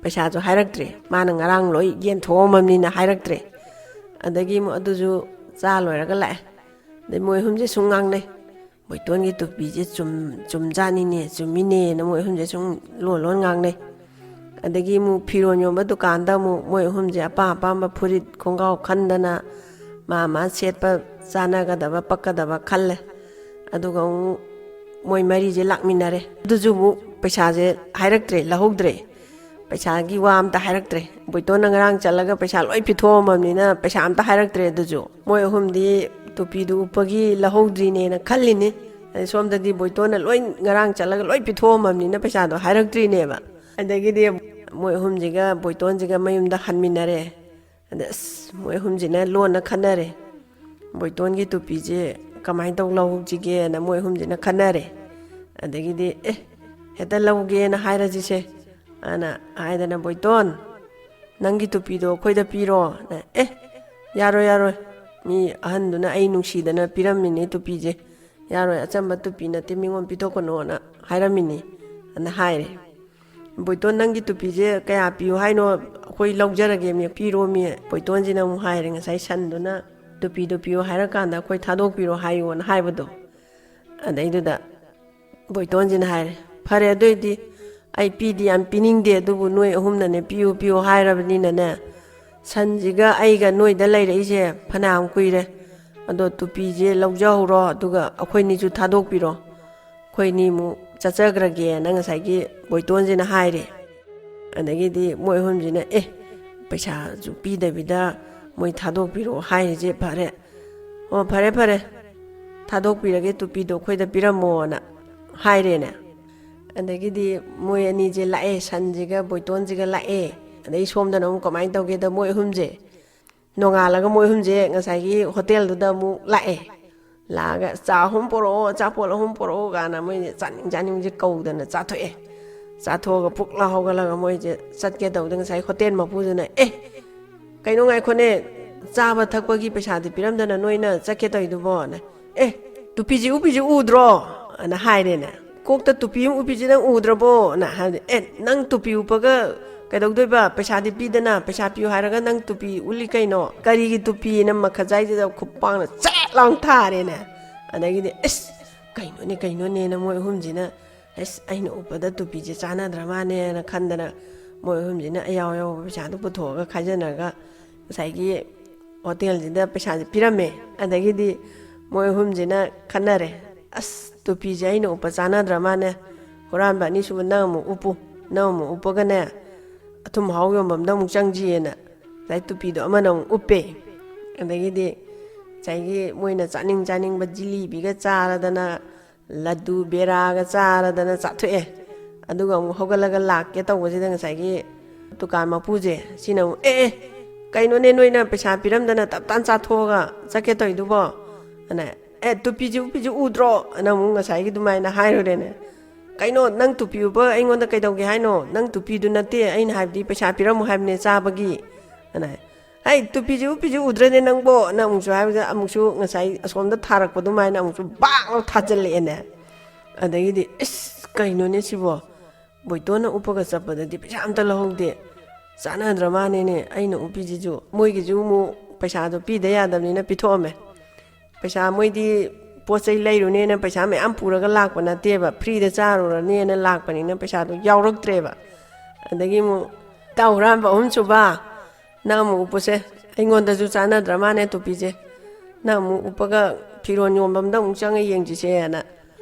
ꯄꯩꯁꯥꯁꯨ ꯍꯥꯏꯔꯛꯇ꯭ꯔꯦ꯫ ꯃꯥꯅ ꯉꯔꯥꯡ ꯂꯣꯏ ꯌꯦꯟꯊꯣꯛꯑꯝꯃꯕꯅꯤꯅ ꯍꯥꯏꯔꯛꯇ꯭ꯔꯦ꯫ ꯑꯗꯒꯤ ꯑꯃꯨꯛ ꯑꯗꯨꯁꯨ ꯆꯥ ꯂꯣꯏꯔꯒ ꯂꯥꯛꯑꯦ꯫ ꯑꯗꯩ ꯃꯣꯏ ꯑꯍꯨꯝꯁꯦ ꯁꯨꯝ ꯉꯥꯡꯅꯩ, "ꯕꯣꯏꯇꯣꯟꯒꯤ ꯇꯨꯄꯤꯁꯦ ꯆꯨꯝ, ꯆꯨꯝꯖꯥꯠꯅꯤꯅꯦ, ꯆꯨꯝꯃꯤꯅꯦꯅ" ꯃꯣꯏ ꯑꯍꯨꯝꯁꯦ ꯁꯨꯝ ꯂꯣꯟ ꯂꯣꯟ ꯉꯥꯡꯅꯩ꯫ ꯑꯗꯒꯤ ꯑꯃꯨꯛ ꯐꯤꯔꯣꯜ ꯌꯣꯟꯕ ꯗꯨꯀꯥꯟꯗ ꯑꯃꯨꯛ ꯃꯣꯏ ꯑꯍꯨꯝꯁꯦ ꯑꯄꯥꯝ ꯑꯄꯥꯝꯕ ꯐꯨꯔꯤꯠ ꯈꯣꯡꯒ꯭ꯔꯥꯎ ꯈꯟꯗꯅ ꯃꯥ ꯃꯥ ꯁꯦꯠꯄ ꯆꯥꯟꯅꯒꯗꯕ ꯄꯛꯀꯗꯕ ꯈꯜꯂꯦ꯫ ꯑꯗꯨꯒ ꯑꯃꯨꯛ ꯃꯣꯏ ꯃꯔꯤꯁꯦ ꯂꯥꯛꯃꯤꯟꯅꯔꯦ꯫ ꯑꯗꯨꯁꯨ ꯑꯃꯨꯛ ꯄꯩꯁꯥꯁꯦ ꯍꯥꯏꯔꯛꯇ꯭ꯔꯦ, ꯂꯧꯍꯧꯗ꯭ꯔꯦ꯫ ꯄꯩꯁꯥꯒꯤ ꯋꯥ ꯑꯝꯇ ꯍꯥꯏꯔꯛꯇ꯭ꯔꯦ꯫ ꯕꯣꯏꯇꯣꯟꯅ ꯉꯔꯥꯡ ꯆꯠꯂꯒ ꯄꯩꯁꯥ ꯂꯣꯏ ꯄꯤꯊꯣꯛꯑꯝꯃꯕꯅꯤꯅ ꯄꯩꯁꯥ ꯑꯝꯇ ꯍꯥꯏꯔꯛꯇ꯭ꯔꯦ꯫ ꯑꯗꯨꯁꯨ ꯃꯣꯏ ꯑꯍꯨꯝꯗꯤ ꯇꯨꯄꯤꯗꯨ ꯎꯞꯄꯒꯤ ꯂꯧꯍꯧꯗ꯭ꯔꯤꯅꯦꯅ ꯈꯜꯂꯤꯅꯤ꯫ ꯑꯗꯩ ꯁꯣꯝꯗꯗꯤ ꯕꯣꯏꯇꯣꯟꯅ ꯂꯣꯏ ꯉꯔꯥꯡ ꯆꯠꯂꯒ ꯂꯣꯏ ꯄꯤꯊꯣꯛꯑꯝꯃꯕꯅꯤꯅ ꯄꯩꯁꯥꯗꯣ ꯍꯥꯏꯔꯛꯇ꯭ꯔꯤꯅꯦꯕ꯫ ꯑꯗꯒꯤꯗꯤ ꯃꯣꯏ ꯑꯍꯨꯝꯁꯤꯒ ꯕꯣꯏꯇꯣꯟꯁꯤꯒ ꯃꯌꯨꯝꯗ ꯍꯟꯃꯤꯟꯅꯔꯦ꯫ ꯑꯗ ꯑꯁ, ꯃꯣꯏ ꯑꯍꯨꯝꯁꯤꯅ ꯂꯣꯟꯅ ꯈꯟꯅꯔꯦ꯫ ꯕꯣꯏꯇꯣꯟꯒꯤ ꯇꯨꯄꯤꯁꯦ ꯀꯃꯥꯏꯅ ꯇꯧ ꯂꯧꯍꯧꯁꯤꯒꯦꯅ ꯃꯣꯏ ꯑꯍꯨꯝꯁꯤꯅ ꯈꯟꯅꯔꯦ꯫ ꯑꯗꯒꯤꯗꯤ, "ꯑꯦ, ꯍꯦꯛꯇ ꯂꯧꯒꯦꯅ ꯍꯥꯏꯔꯁꯤꯁꯦ" ꯑꯅ ꯍꯥꯏꯗꯅ, "ꯕꯣꯏꯇꯣꯟ, ꯅꯪꯒꯤ ꯇꯨꯄꯤꯗꯣ ꯑꯩꯈꯣꯏꯗ ꯄꯤꯔꯣ"꯫ ꯑꯦ, "ꯌꯥꯔꯣꯏ, ꯌꯥꯔꯣꯏ, ꯃꯤ ꯑꯍꯟꯗꯨꯅ ꯑꯩ ꯅꯨꯡꯁꯤꯗꯅ ꯄꯤꯔꯝꯃꯤꯅꯤ ꯇꯨꯄꯤꯁꯦ, ꯌꯥꯔꯣꯏ, ꯑꯆꯝꯕ ꯇꯨꯄꯤ ꯅꯠꯇꯦ, ꯃꯤꯉꯣꯟ ꯄꯤꯊꯣꯛꯀꯅꯣꯅ ꯍꯥꯏꯔꯝꯃꯤꯅꯤ" ꯑꯅ ꯍꯥꯏꯔꯦ꯫ "ꯕꯣꯏꯇꯣꯟ, ꯅꯪꯒꯤ ꯇꯨꯄꯤꯁꯦ ꯀꯌꯥ ꯄꯤꯌꯨ ꯍꯥꯏꯅꯣ? ꯑꯩꯈꯣꯏ ꯂꯧꯖꯔꯒꯦ ꯃꯤ, ꯄꯤꯔꯣ ꯃꯤ"꯫ ꯕꯣꯏꯇꯣꯟꯁꯤꯅ ꯑꯃꯨꯛ ꯍꯥꯏꯔꯦ, "ꯉꯁꯥꯏ ꯁꯟꯗꯨꯅ ꯇꯨꯄꯤꯗꯣ ꯄꯤꯌꯨ ꯍꯥꯏꯔꯀꯥꯟꯗ ꯑꯩꯈꯣꯏ ꯊꯥꯗꯣꯛꯄꯤꯔꯣ ꯍꯥꯏꯌꯣꯅ" ꯍꯥꯏꯕꯗꯣ꯫ ꯑꯗꯩꯗꯨꯗ ꯕꯣꯏꯇꯣꯟꯁꯤꯅ ꯍꯥꯏꯔꯦ, "ꯐꯔꯦ, ꯑꯗꯨꯑꯣꯏꯗꯤ ꯑꯩ ꯄꯤꯗꯤ ꯌꯥꯝ ꯄꯤꯅꯤꯡꯗꯦ, ꯑꯗꯨꯕꯨ ꯅꯣꯏ ꯑꯍꯨꯝꯅꯅꯦ ꯄꯤꯌꯨ ꯄꯤꯌꯨ ꯍꯥꯏꯔꯕꯅꯤꯅꯅꯦ, ꯁꯟꯁꯤꯒ ꯑꯩꯒ ꯅꯣꯏꯗ ꯂꯩꯔꯛꯏꯁꯦ ꯐꯅꯌꯥꯝ ꯀꯨꯏꯔꯦ꯫ ꯑꯗꯣ ꯇꯨꯄꯤꯁꯦ ꯂꯧꯖꯍꯧꯔꯣ, ꯑꯗꯨꯒ ꯑꯩꯈꯣꯏꯅꯤꯁꯨ ꯊꯥꯗꯣꯛꯄꯤꯔꯣ꯫ ꯑꯩꯈꯣꯏꯅꯤꯃꯨꯛ ꯆꯠꯆꯈ꯭ꯔꯒꯦꯅ" ꯉꯁꯥꯏꯒꯤ ꯕꯣꯏꯇꯣꯟꯁꯤꯅ ꯍꯥꯏꯔꯦ꯫ ꯑꯗꯒꯤꯗꯤ ꯃꯣꯏ ꯑꯍꯨꯝꯁꯤꯅ, "ꯑꯦ, ꯄꯩꯁꯥꯁꯨ ꯄꯤꯗꯕꯤꯗ ꯃꯣꯏ ꯊꯥꯗꯣꯛꯄꯤꯔꯣ ꯍꯥꯏꯔꯤꯁꯦ, ꯐꯔꯦ꯫ ꯑꯣ, ꯐꯔꯦ, ꯐꯔꯦ, ꯊꯥꯗꯣꯛꯄꯤꯔꯒꯦ, ꯇꯨꯄꯤꯗꯣ ꯑꯩꯈꯣꯏꯗ ꯄꯤꯔꯝꯃꯣꯅ" ꯍꯥꯏꯔꯦꯅꯦ꯫ ꯑꯗꯒꯤꯗꯤ ꯃꯣꯏ ꯑꯅꯤꯁꯦ ꯂꯥꯛꯑꯦ, ꯁꯟꯁꯤꯒ ꯕꯣꯏꯇꯣꯟꯁꯤꯒ ꯂꯥꯛꯑꯦ꯫ ꯑꯗꯩ ꯁꯣꯝꯗꯅ ꯑꯃꯨꯛ ꯀꯃꯥꯏꯅ ꯇꯧꯒꯦꯗ, ꯃꯣꯏ ꯑꯍꯨꯝꯁꯦ ꯅꯣꯡꯉꯥꯜꯂꯒ ꯃꯣꯏ ꯑꯍꯨꯝꯁꯦ ꯉꯁꯥꯏꯒꯤ ꯍꯣꯇꯦꯜꯗꯨꯗ ꯑꯃꯨꯛ ꯂꯥꯛꯑꯦ꯫ ꯂꯥꯛꯑꯒ, "ꯆꯥ ꯑꯍꯨꯝ ꯄꯣꯔꯛꯑꯣ, ꯑꯆꯥꯄꯣꯠ ꯑꯍꯨꯝ ꯄꯣꯔꯛꯑꯣ" ꯀꯥꯏꯅ ꯃꯣꯏꯁꯦ ꯆꯥꯅꯤꯡ ꯆꯥꯅꯤꯡꯁꯦ ꯀꯧꯗꯅ ꯆꯥꯊꯣꯛꯑꯦ꯫ ꯆꯥꯊꯣꯛꯑꯒ ꯄꯨꯛ ꯂꯥ ꯍꯧꯒꯠꯂꯒ ꯃꯣꯏꯁꯦ ꯆꯠꯀꯦ ꯇꯧꯕꯗ, ꯉꯁꯥꯏ ꯍꯣꯇꯦꯜ ꯃꯄꯨꯗꯨꯅ, "ꯑꯦ, ꯀꯩꯅꯣ, ꯉꯥꯏꯈꯣꯅꯦ, ꯆꯥꯕ ꯊꯛꯄꯒꯤ ꯄꯩꯁꯥꯗꯤ ꯄꯤꯔꯝꯗꯅ ꯅꯣꯏꯅ ꯆꯠꯀꯦ ꯇꯧꯔꯤꯗꯨꯕꯣꯅ?" "ꯑꯦ, ꯇꯨꯄꯤꯁꯤ ꯎꯞꯄꯤꯁꯤ ꯎꯗ꯭ꯔꯣ?" ꯑꯅ ꯍꯥꯏꯔꯦꯅꯦ꯫ "ꯀꯣꯛꯇ ꯇꯨꯄꯤ ꯑꯃ ꯎꯞꯄꯤꯁꯤ ꯅꯪ ꯎꯗ꯭ꯔꯕꯣꯅ?" ꯍꯥꯏꯕꯗꯤ, "ꯑꯦ, ꯅꯪ ꯇꯨꯄꯤ ꯎꯞꯄꯒ ꯀꯩꯗꯧꯗꯣꯏꯕ? ꯄꯩꯁꯥꯗꯤ ꯄꯤꯗꯅ, ꯄꯩꯁꯥ ꯄꯤꯌꯨ ꯍꯥꯏꯔꯒ ꯅꯪ ꯇꯨꯄꯤ ꯎꯠꯂꯤ ꯀꯩꯅꯣ? ꯀꯔꯤꯒꯤ ꯇꯨꯄꯤꯅ?" ꯃꯈꯖꯥꯏꯁꯤꯗ ꯈꯨꯄꯥꯛꯅ ꯆꯦꯠ ꯂꯥꯎ ꯊꯥꯔꯦꯅꯦ꯫ ꯑꯗꯒꯤꯗꯤ, "ꯑꯁ, ꯀꯩꯅꯣꯅꯦ, ꯀꯩꯅꯣꯅꯦꯅ" ꯃꯣꯏ ꯑꯍꯨꯝꯁꯤꯅ, "ꯑꯁ, ꯑꯩꯅ ꯎꯞꯄꯗ ꯇꯨꯄꯤꯁꯦ ꯆꯥꯟꯅꯗ꯭ꯔ ꯃꯥꯅꯦꯅ" ꯈꯟꯗꯅ ꯃꯣꯏ ꯑꯍꯨꯝꯁꯤꯅ ꯑꯌꯥꯎ ꯑꯌꯥꯎꯕ ꯄꯩꯁꯥꯗꯨ ꯄꯨꯊꯣꯛꯑꯒ ꯈꯥꯏꯖꯅꯔꯒ ꯉꯁꯥꯏꯒꯤ ꯍꯣꯇꯦꯜꯁꯤꯗ ꯄꯩꯁꯥꯁꯦ ꯄꯤꯔꯝꯃꯦ꯫ ꯑꯗꯒꯤꯗꯤ ꯃꯣꯏ ꯑꯍꯨꯝꯁꯤꯅ ꯈꯟꯅꯔꯦ, "ꯑꯁ, ꯇꯨꯄꯤꯁꯦ ꯑꯩꯅ ꯎꯞꯄ ꯆꯥꯟꯅꯗ꯭ꯔ ꯃꯥꯅꯦ꯫ ꯍꯨꯔꯥꯟꯕ ꯑꯅꯤꯁꯨꯕ ꯅꯪ ꯑꯃꯨꯛ ꯎꯞꯄꯨ, ꯅꯪ ꯑꯃꯨꯛ ꯎꯞꯄꯒꯅꯦ ꯑꯊꯨꯝ ꯑꯍꯥꯎ ꯌꯣꯟꯐꯝꯗ ꯑꯃꯨꯛ ꯆꯪꯁꯤꯌꯦꯅ" ꯉꯁꯥꯏ ꯇꯨꯄꯤꯗꯣ ꯑꯃꯅ ꯑꯃꯨꯛ ꯎꯞꯄꯦ꯫ ꯑꯗꯒꯤꯗꯤ ꯉꯁꯥꯏꯒꯤ ꯃꯣꯏꯅ ꯆꯥꯅꯤꯡ ꯆꯥꯅꯤꯡꯕ ꯖꯤꯂꯤꯕꯤꯒ ꯆꯥꯔꯗꯅ, ꯂꯗꯨ ꯕꯦꯔꯥꯒ ꯆꯥꯔꯗꯅ ꯆꯥꯊꯣꯛꯑꯦ꯫ ꯑꯗꯨꯒ ꯑꯃꯨꯛ ꯍꯧꯒꯠꯂꯒ ꯂꯥꯛꯀꯦ ꯇꯧꯕꯁꯤꯗ ꯉꯁꯥꯏꯒꯤ ꯗꯨꯀꯥꯟ ꯃꯄꯨꯁꯦ ꯁꯤꯅ ꯑꯃꯨꯛ, "ꯑꯦ, ꯑꯦ, ꯀꯩꯅꯣꯅꯦ, ꯅꯣꯏꯅ ꯄꯩꯁꯥ ꯄꯤꯔꯝꯗꯅ ꯇꯞ ꯇꯥꯟ ꯆꯥꯊꯣꯛꯑꯒ ꯆꯠꯀꯦ ꯇꯧꯔꯤꯗꯨꯕꯣ?" ꯑꯅ, "ꯑꯦ, ꯇꯨꯄꯤꯁꯦ ꯎꯞꯄꯤꯁꯦ ꯎꯗ꯭ꯔꯣ?" ꯑꯅ ꯑꯃꯨꯛ ꯉꯁꯥꯏꯒꯤ ꯑꯗꯨꯃꯥꯏꯅ ꯍꯥꯏꯔꯨꯔꯦꯅꯦ꯫ "ꯀꯩꯅꯣ, ꯅꯪ ꯇꯨꯄꯤ ꯎꯞꯄ ꯑꯩꯉꯣꯟꯗ ꯀꯩꯗꯧꯒꯦ ꯍꯥꯏꯅꯣ? ꯅꯪ ꯇꯨꯄꯤꯗꯨ ꯅꯠꯇꯦ ꯑꯩꯅ ꯍꯥꯏꯕꯗꯤ, ꯄꯩꯁꯥ ꯄꯤꯔꯝꯃꯨ ꯍꯥꯏꯕꯅꯦ ꯆꯥꯕꯒꯤ" ꯑꯅ꯫ "ꯍꯩ, ꯇꯨꯄꯤꯁꯦ ꯎꯞꯄꯤꯁꯦ ꯎꯗ꯭ꯔꯅꯦ ꯅꯪꯕꯣ?" ꯑꯅ ꯑꯃꯨꯛꯁꯨ ꯍꯥꯏꯕꯗ, ꯑꯃꯨꯛꯁꯨ ꯉꯁꯥꯏ ꯑꯁꯣꯝꯗ ꯊꯥꯔꯛꯄ ꯑꯗꯨꯃꯥꯏꯅ ꯑꯃꯨꯛꯁꯨ ꯕꯥꯛ ꯂꯥꯎ ꯊꯥꯖꯤꯜꯂꯛꯑꯦꯅꯦ꯫ ꯑꯗꯒꯤꯗꯤ, "ꯏꯁ, ꯀꯩꯅꯣꯅꯦ ꯁꯤꯕꯣ? ꯕꯣꯏꯇꯣꯟꯅ ꯎꯞꯄꯒ ꯆꯠꯄꯗꯗꯤ ꯄꯩꯁꯥ ꯑꯝꯇ ꯂꯧꯍꯧꯗꯦ꯫ ꯆꯥꯟꯅꯗ꯭ꯔ ꯃꯥꯅꯦꯅꯦ ꯑꯩꯅ ꯎꯞꯄꯤꯁꯤꯁꯨ꯫" ꯃꯣꯏꯒꯤꯁꯨ ꯑꯃꯨꯛ ꯄꯩꯁꯥꯗꯣ ꯄꯤꯗ ꯌꯥꯗꯕꯅꯤꯅ ꯄꯤꯊꯣꯛꯑꯝꯃꯦ꯫ ꯄꯩꯁꯥ, ꯃꯣꯏꯗꯤ ꯄꯣꯠ ꯆꯩ ꯂꯩꯔꯨꯅꯦꯅ ꯄꯩꯁꯥ ꯃꯌꯥꯝ ꯄꯨꯔꯒ ꯂꯥꯛꯄ ꯅꯠꯇꯦꯕ, ꯐ꯭ꯔꯤꯗ ꯆꯥꯔꯨꯔꯅꯦꯅ ꯂꯥꯛꯄꯅꯤꯅ ꯄꯩꯁꯥꯗꯣ ꯌꯥꯎꯔꯛꯇ꯭ꯔꯦꯕ꯫ ꯑꯗꯒꯤ ꯑꯃꯨꯛ, "ꯏꯇꯥꯎ ꯍꯨꯔꯥꯟꯕ ꯑꯍꯨꯝꯁꯨꯕ, ꯅꯪ ꯑꯃꯨꯛ ꯎꯞꯄꯁꯦ, ꯑꯩꯉꯣꯟꯗꯁꯨ ꯆꯥꯟꯅꯗ꯭ꯔ ꯃꯥꯅꯦ ꯇꯨꯄꯤꯁꯦ, ꯅꯪ ꯑꯃꯨꯛ ꯎꯞꯄꯒ ꯐꯤꯔꯣꯟ ꯌꯣꯟꯐꯝꯗ ꯑꯃꯨꯛ ꯆꯪꯉ ꯌꯦꯡꯁꯤꯁꯦꯅ"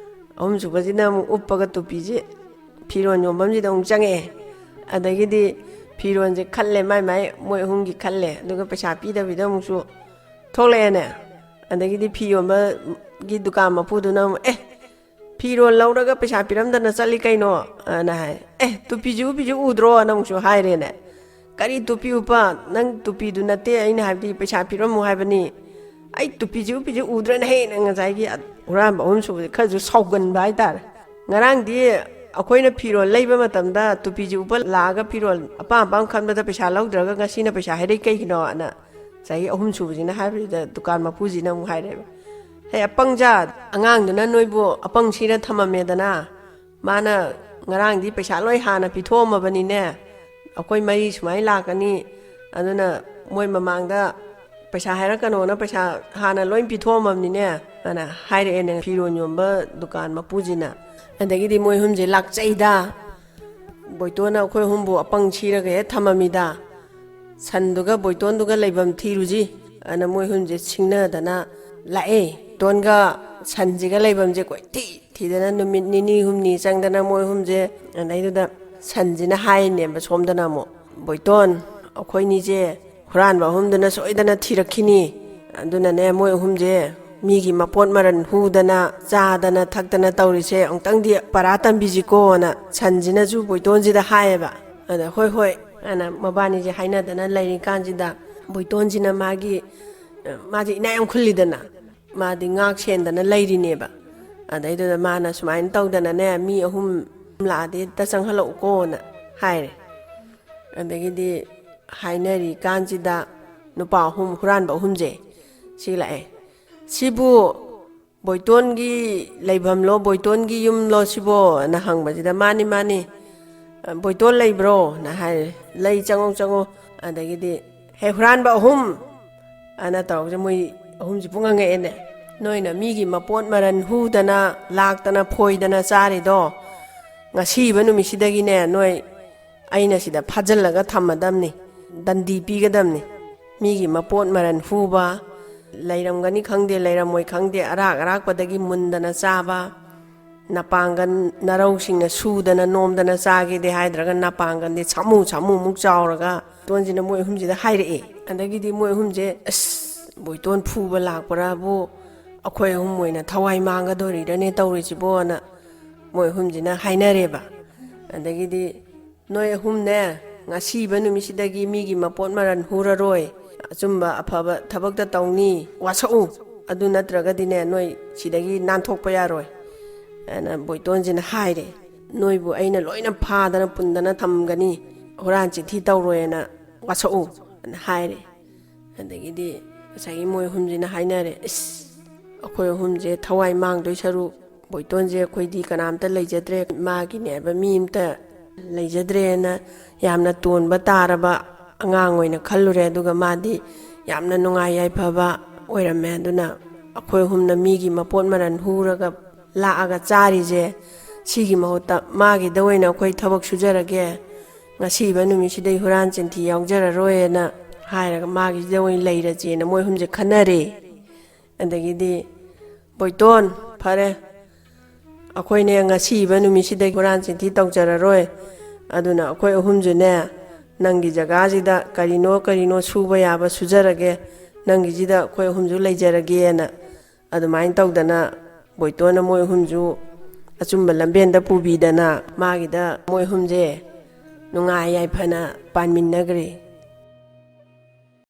ꯑꯍꯨꯝꯁꯨꯕꯁꯤꯅ ꯑꯃꯨꯛ ꯎꯞꯄꯒ ꯇꯨꯄꯤꯁꯦ ꯐꯤꯔꯣꯟ ꯌꯣꯟꯐꯝꯁꯤꯗ ꯑꯃꯨꯛ ꯆꯪꯉꯛꯑꯦ꯫ ꯑꯗꯒꯤꯗꯤ ꯐꯤꯔꯣꯟꯁꯦ ꯈꯜꯂꯦ, ꯃꯥꯏ ꯃꯥꯏ ꯃꯣꯏ ꯑꯍꯨꯝꯒꯤ ꯈꯜꯂꯦ, ꯑꯗꯨꯒ ꯄꯩꯁꯥ ꯄꯤꯗꯕꯤꯗ ꯑꯃꯨꯛꯁꯨ ꯊꯣꯛꯂꯛꯑꯦꯅꯦ꯫ ꯑꯗꯒꯤꯗꯤ ꯐꯤ ꯌꯣꯟꯕꯒꯤ ꯗꯨꯀꯥꯟ ꯃꯄꯨꯗꯨꯅ ꯑꯃꯨꯛ, "ꯑꯦ, ꯐꯤꯔꯣꯜ ꯂꯧꯔꯒ ꯄꯩꯁꯥ ꯄꯤꯔꯝꯗꯅ ꯆꯠꯂꯤ ꯀꯩꯅꯣ?" ꯑꯅ ꯍꯥꯏ꯫ "ꯑꯦ, ꯇꯨꯄꯤꯁꯨ ꯎꯞꯄꯤꯁꯨ ꯎꯗ꯭ꯔꯣ?" ꯑꯅ ꯑꯃꯨꯛꯁꯨ ꯍꯥꯏꯔꯦꯅꯦ꯫ "ꯀꯔꯤ ꯇꯨꯄꯤ ꯎꯞꯄ? ꯅꯪ ꯇꯨꯄꯤꯗꯨ ꯅꯠꯇꯦ ꯑꯩꯅ ꯍꯥꯏꯕꯗꯤ, ꯄꯩꯁꯥ ꯄꯤꯔꯝꯃꯨ ꯍꯥꯏꯕꯅꯤ꯫ ꯑꯩ ꯇꯨꯄꯤꯁꯨ ꯎꯞꯄꯤꯁꯨ ꯎꯗ꯭ꯔꯅ ꯍꯦꯟꯅ" ꯉꯁꯥꯏꯒꯤ ꯍꯨꯔꯥꯟꯕ ꯑꯍꯨꯝꯁꯨꯕꯁꯦ ꯈꯔꯁꯨ ꯁꯥꯎꯒꯟꯕ ꯍꯥꯏꯇꯥꯔꯦ꯫ "ꯉꯔꯥꯡꯗꯤ ꯑꯩꯈꯣꯏꯅ ꯐꯤꯔꯣꯜ ꯂꯩꯕ ꯃꯇꯝꯗ ꯇꯨꯄꯤꯁꯦ ꯎꯞꯄ ꯂꯥꯛꯑꯒ ꯐꯤꯔꯣꯜ ꯑꯄꯥꯝ ꯑꯄꯥꯝ ꯈꯟꯕꯗ ꯄꯩꯁꯥ ꯂꯧꯗ꯭ꯔꯒ ꯉꯁꯤꯅ ꯄꯩꯁꯥ ꯍꯥꯏꯔꯛꯏ ꯀꯩꯒꯤꯅꯣ?" ꯑꯅ ꯉꯁꯥꯏꯒꯤ ꯑꯍꯨꯝꯁꯨꯕꯁꯤꯅ ꯍꯥꯏꯕꯁꯤꯗ ꯗꯨꯀꯥꯟ ꯃꯄꯨꯁꯤꯅ ꯑꯃꯨꯛ ꯍꯥꯏꯔꯛꯑꯦꯕ, "ꯍꯦ ꯑꯄꯪꯖꯥ, ꯑꯉꯥꯡꯗꯨꯅ ꯅꯣꯏꯕꯨ ꯑꯄꯪ ꯁꯤꯅ ꯊꯝꯃꯝꯃꯦꯗꯅ, ꯃꯥꯅ ꯉꯔꯥꯡꯗꯤ ꯄꯩꯁꯥ ꯂꯣꯏ ꯍꯥꯟꯅ ꯄꯤꯊꯣꯛꯑꯝꯃꯕꯅꯤꯅꯦ, ꯑꯩꯈꯣꯏ ꯃꯔꯤ ꯁꯨꯃꯥꯏꯅ ꯂꯥꯛꯀꯅꯤ, ꯑꯗꯨꯅ ꯃꯣꯏ ꯃꯃꯥꯡꯗ ꯄꯩꯁꯥ ꯍꯥꯏꯔꯛꯀꯅꯣꯅ ꯄꯩꯁꯥ ꯍꯥꯟꯅ ꯂꯣꯏ ꯄꯤꯊꯣꯛꯑꯝꯃꯕꯅꯤꯅꯦ" ꯑꯅ ꯍꯥꯏꯔꯛꯑꯦꯅꯦ ꯐꯤꯔꯣꯟ ꯌꯣꯟꯕ ꯗꯨꯀꯥꯟ ꯃꯄꯨꯁꯤꯅ꯫ ꯑꯗꯒꯤꯗꯤ ꯃꯣꯏ ꯑꯍꯨꯝꯁꯦ ꯂꯥꯛꯆꯩꯗ, ꯕꯣꯏꯇꯣꯟꯅ ꯑꯩꯈꯣꯏ ꯑꯍꯨꯝꯕꯨ ꯑꯄꯪ ꯁꯤꯔꯒ ꯍꯦꯛ ꯊꯝꯃꯝꯃꯤꯗ꯫ ꯁꯟꯗꯨꯒ ꯕꯣꯏꯇꯣꯟꯗꯨꯒ ꯂꯩꯐꯝ ꯊꯤꯔꯨꯁꯤ ꯑꯅ ꯃꯣꯏ ꯑꯍꯨꯝꯁꯦ ꯁꯤꯡꯅꯗꯅ ꯂꯥꯛꯑꯦ꯫ ꯕꯣꯏꯇꯣꯟꯒ ꯁꯟꯁꯤꯒ ꯂꯩꯐꯝꯁꯦ ꯀꯣꯏꯊꯤ ꯊꯤꯗꯅ ꯅꯨꯃꯤꯠ ꯅꯤꯅꯤ ꯍꯨꯝꯅꯤ ꯆꯪꯗꯅ ꯃꯣꯏ ꯑꯍꯨꯝꯁꯦ, ꯑꯗꯩꯗꯨꯗ ꯁꯟꯁꯤꯅ ꯍꯥꯏꯅꯦꯕ ꯁꯣꯝꯗꯅ ꯑꯃꯨꯛ, "ꯕꯣꯏꯇꯣꯟ, ꯑꯩꯈꯣꯏꯅꯤꯁꯦ ꯍꯨꯔꯥꯟꯕ ꯑꯍꯨꯝꯗꯨꯅ ꯁꯣꯏꯗꯅ ꯊꯤꯔꯛꯈꯤꯅꯤ꯫ ꯑꯗꯨꯅꯅꯦ ꯃꯣꯏ ꯑꯍꯨꯝꯁꯦ ꯃꯤꯒꯤ ꯃꯄꯣꯠ ꯃꯔꯟ ꯍꯨꯗꯅ ꯆꯥꯗꯅ ꯊꯛꯇꯅ ꯇꯧꯔꯤꯁꯦ ꯑꯃꯨꯛꯇꯪꯗꯤ ꯄꯔꯥ ꯇꯝꯕꯤꯁꯤꯀꯣꯅ" ꯁꯟꯁꯤꯅꯁꯨ ꯕꯣꯏꯇꯣꯟꯁꯤꯗ ꯍꯥꯏꯌꯦꯕ꯫ ꯑꯗ "ꯍꯣꯏ, ꯍꯣꯏ" ꯑꯅ ꯃꯕꯥꯅꯤꯁꯦ ꯍꯥꯏꯅꯗꯅ ꯂꯩꯔꯤꯀꯥꯟꯁꯤꯗ, ꯕꯣꯏꯇꯣꯟꯁꯤꯅ ꯃꯥꯒꯤ, ꯑ, ꯃꯥꯁꯦ ꯏꯅꯥꯛ ꯌꯥꯝ ꯈꯨꯜꯂꯤꯗꯅ, ꯃꯥꯗꯤ ꯉꯥꯛ ꯁꯦꯟꯗꯅ ꯂꯩꯔꯤꯅꯦꯕ꯫ ꯑꯗꯩꯗꯨꯗ ꯃꯥꯅ ꯁꯨꯃꯥꯏꯅ ꯇꯧꯗꯅꯅꯦ, "ꯃꯤ ꯑꯍꯨꯝ ꯂꯥꯛꯑꯗꯤ ꯍꯦꯛꯇ ꯆꯪꯍꯜꯂꯛꯎꯀꯣꯅ" ꯍꯥꯏꯔꯦ꯫ ꯑꯗꯒꯤꯗꯤ ꯍꯥꯏꯅꯔꯤꯀꯥꯟꯁꯤꯗ ꯅꯨꯄꯥ ꯑꯍꯨꯝ, ꯍꯨꯔꯥꯟꯕ ꯑꯍꯨꯝꯁꯦ ꯁꯤ ꯂꯥꯛꯑꯦ꯫ "ꯁꯤꯕꯨ ꯕꯣꯏꯇꯣꯟꯒꯤ ꯂꯩꯐꯝꯂꯣ, ꯕꯣꯏꯇꯣꯟꯒꯤ ꯌꯨꯝꯂꯣ ꯁꯤꯕꯣꯅ" ꯍꯪꯕꯁꯤꯗ, "ꯃꯥꯅꯤ, ꯃꯥꯅꯤ, ꯕꯣꯏꯇꯣꯟ ꯂꯩꯕ꯭ꯔꯣꯅ" ꯍꯥꯏꯔꯦ꯫ "ꯂꯩ, ꯆꯪꯉꯣ, ꯆꯪꯉꯣ"꯫ ꯑꯗꯒꯤꯗꯤ, "ꯍꯦ, ꯍꯨꯔꯥꯟꯕ ꯑꯍꯨꯝ!" ꯑꯅ ꯇꯧꯔꯒ ꯃꯣꯏ ꯑꯍꯨꯝꯁꯤ ꯄꯨꯡꯉꯥꯡ ꯉꯛꯑꯦꯅꯦ꯫ "ꯅꯣꯏꯅ ꯃꯤꯒꯤ ꯃꯄꯣꯠ ꯃꯔꯟ ꯍꯨꯗꯅ, ꯂꯥꯛꯇꯅ, ꯐꯣꯏꯗꯅ ꯆꯥꯔꯤꯗꯣ, ꯉꯁꯤꯕ ꯅꯨꯃꯤꯠꯁꯤꯗꯒꯤꯅꯦ ꯅꯣꯏ ꯑꯩꯅ ꯁꯤꯗ ꯐꯥꯖꯤꯜꯂꯒ ꯊꯝꯃꯗꯝꯅꯤ, ꯗꯟꯗꯤ ꯄꯤꯒꯗꯝꯅꯤ꯫ ꯃꯤꯒꯤ ꯃꯄꯣꯠ ꯃꯔꯟ ꯍꯨꯕ, ꯂꯩꯔꯝꯒꯅꯤ ꯈꯪꯗꯦ, ꯂꯩꯔꯝꯃꯣꯏ ꯈꯪꯗꯦ, ꯑꯔꯥꯛ ꯑꯔꯥꯛꯄꯗꯒꯤ ꯃꯨꯟꯗꯅ ꯆꯥꯕ, ꯅꯄꯥꯡꯒꯜ ꯅꯔꯧꯁꯤꯡꯅ ꯁꯨꯗꯅ ꯅꯣꯝꯗꯅ ꯆꯥꯒꯦꯗꯤ ꯍꯥꯏꯗ꯭ꯔꯒ, ꯅꯄꯥꯡꯒꯜꯗꯤ ꯁꯥꯃꯨ ꯁꯥꯃꯨꯃꯨꯛ ꯆꯥꯎꯔꯒ", ꯕꯣꯏꯇꯣꯟꯁꯤꯅ ꯃꯣꯏ ꯑꯍꯨꯝꯁꯤꯗ ꯍꯥꯏꯔꯛꯑꯦ꯫ ꯑꯗꯒꯤꯗꯤ ꯃꯣꯏ ꯑꯍꯨꯝꯁꯦ, "ꯑꯁ, ꯕꯣꯏꯇꯣꯟ ꯐꯨꯕ ꯂꯥꯛꯄ꯭ꯔꯥꯕꯨ, ꯑꯩꯈꯣꯏ ꯑꯍꯨꯝ ꯑꯣꯏꯅ ꯊꯋꯥꯏ ꯃꯥꯡꯒꯗꯣꯔꯤꯔꯅꯦ ꯇꯧꯔꯤꯁꯤꯕꯣꯅ" ꯃꯣꯏ ꯑꯍꯨꯝꯁꯤꯅ ꯍꯥꯏꯅꯔꯦꯕ꯫ ꯑꯗꯒꯤꯗꯤ, "ꯅꯣꯏ ꯑꯍꯨꯝꯅꯦ, ꯉꯁꯤꯕ ꯅꯨꯃꯤꯠꯁꯤꯗꯒꯤ ꯃꯤꯒꯤ ꯃꯄꯣꯠ ꯃꯔꯟ ꯍꯨꯔꯔꯣꯏ, ꯑꯆꯨꯝꯕ ꯑꯐꯕ ꯊꯕꯛꯇ ꯇꯧꯅꯤ, ꯋꯥꯁꯛꯎ, ꯑꯗꯨ ꯅꯠꯇ꯭ꯔꯒꯗꯤꯅꯦ ꯅꯣꯏ ꯁꯤꯗꯒꯤ ꯅꯥꯟꯊꯣꯛꯄ ꯌꯥꯔꯣꯏ" ꯑꯅ ꯕꯣꯏꯇꯣꯟꯁꯤꯅ ꯍꯥꯏꯔꯦ꯫ "ꯅꯣꯏꯕꯨ ꯑꯩꯅ ꯂꯣꯏꯅ ꯐꯥꯗꯅ ꯄꯨꯟꯗꯅ ꯊꯝꯒꯅꯤ, ꯍꯨꯔꯥꯟ ꯆꯤꯟꯊꯤ ꯇꯧꯔꯣꯏꯅ ꯋꯥꯁꯛꯎ" ꯑꯅ ꯍꯥꯏꯔꯦ꯫ ꯑꯗꯒꯤꯗꯤ ꯉꯁꯥꯏꯒꯤ ꯃꯣꯏ ꯑꯍꯨꯝꯁꯤꯅ ꯍꯥꯏꯅꯔꯦ, "ꯏꯁ, ꯑꯩꯈꯣꯏ ꯑꯍꯨꯝꯁꯦ ꯊꯋꯥꯏ ꯃꯥꯡꯗꯣꯏ ꯁꯔꯨꯛ, ꯕꯣꯏꯇꯣꯟꯁꯦ ꯑꯩꯈꯣꯏꯗꯤ ꯀꯅꯥꯝꯇ ꯂꯩꯖꯗ꯭ꯔꯦ, ꯃꯥꯒꯤꯅꯦ ꯍꯥꯏꯕ ꯃꯤ ꯑꯃꯇ ꯂꯩꯖꯗ꯭ꯔꯦꯅ ꯌꯥꯝꯅ ꯇꯣꯟꯕ ꯇꯥꯔꯕ ꯑꯉꯥꯡ ꯑꯣꯏꯅ ꯈꯜꯂꯨꯔꯦ꯫ ꯑꯗꯨꯒ ꯃꯥꯗꯤ ꯌꯥꯝꯅ ꯅꯨꯡꯉꯥꯏ ꯌꯥꯏꯐꯕ ꯑꯣꯏꯔꯝꯃꯦ꯫ ꯑꯗꯨꯅ ꯑꯩꯈꯣꯏ ꯑꯍꯨꯝꯅ ꯃꯤꯒꯤ ꯃꯄꯣꯠ ꯃꯔꯟ ꯍꯨꯔꯒ ꯂꯥꯛꯑꯒ ꯆꯥꯔꯤꯁꯦ ꯁꯤꯒꯤ ꯃꯍꯨꯠꯇ ꯃꯥꯒꯤꯗ ꯑꯣꯏꯅ ꯑꯩꯈꯣꯏ ꯊꯕꯛ ꯁꯨꯖꯔꯒꯦ, ꯉꯁꯤꯕ ꯅꯨꯃꯤꯠꯁꯤꯗꯩ ꯍꯨꯔꯥꯟ ꯆꯤꯟꯊꯤ ꯌꯥꯎꯖꯔꯔꯣꯏꯅ ꯍꯥꯏꯔꯒ ꯃꯥꯒꯤꯁꯤꯗ ꯑꯣꯏꯅ ꯂꯩꯔꯁꯦꯅ ꯃꯣꯏ ꯑꯍꯨꯝꯁꯦ ꯈꯟꯅꯔꯦ꯫ ꯑꯗꯒꯤꯗꯤ, "ꯕꯣꯏꯇꯣꯟ, ꯐꯔꯦ, ꯑꯩꯈꯣꯏꯅꯦ ꯉꯁꯤꯕ ꯅꯨꯃꯤꯠꯁꯤꯗꯒꯤ ꯍꯨꯔꯥꯟ ꯆꯤꯟꯊꯤ ꯇꯧꯖꯔꯔꯣꯏ, ꯑꯗꯨꯅ ꯑꯩꯈꯣꯏ ꯑꯍꯨꯝꯁꯨꯅꯦ ꯅꯪꯒꯤ ꯖꯒꯥꯁꯤꯗ ꯀꯔꯤꯅꯣ ꯀꯔꯤꯅꯣ ꯁꯨꯕ ꯌꯥꯕ ꯁꯨꯖꯔꯒꯦ, ꯅꯪꯒꯤꯁꯤꯗ ꯑꯩꯈꯣꯏ ꯑꯍꯨꯝꯁꯨ ꯂꯩꯖꯔꯒꯦꯅ" ꯑꯗꯨꯃꯥꯏꯅ ꯇꯧꯗꯅ ꯕꯣꯏꯇꯣꯟꯅ ꯃꯣꯏ ꯑꯍꯨꯝꯁꯨ ꯑꯆꯨꯝꯕ ꯂꯝꯕꯦꯟꯗ ꯄꯨꯕꯤꯗꯅ ꯃꯥꯒꯤꯗ ꯃꯣꯏ ꯑꯍꯨꯝꯁꯦ ꯅꯨꯡꯉꯥꯏ ꯌꯥꯏꯐꯅ ꯄꯥꯟꯃꯤꯟꯅꯈ꯭ꯔꯦ꯫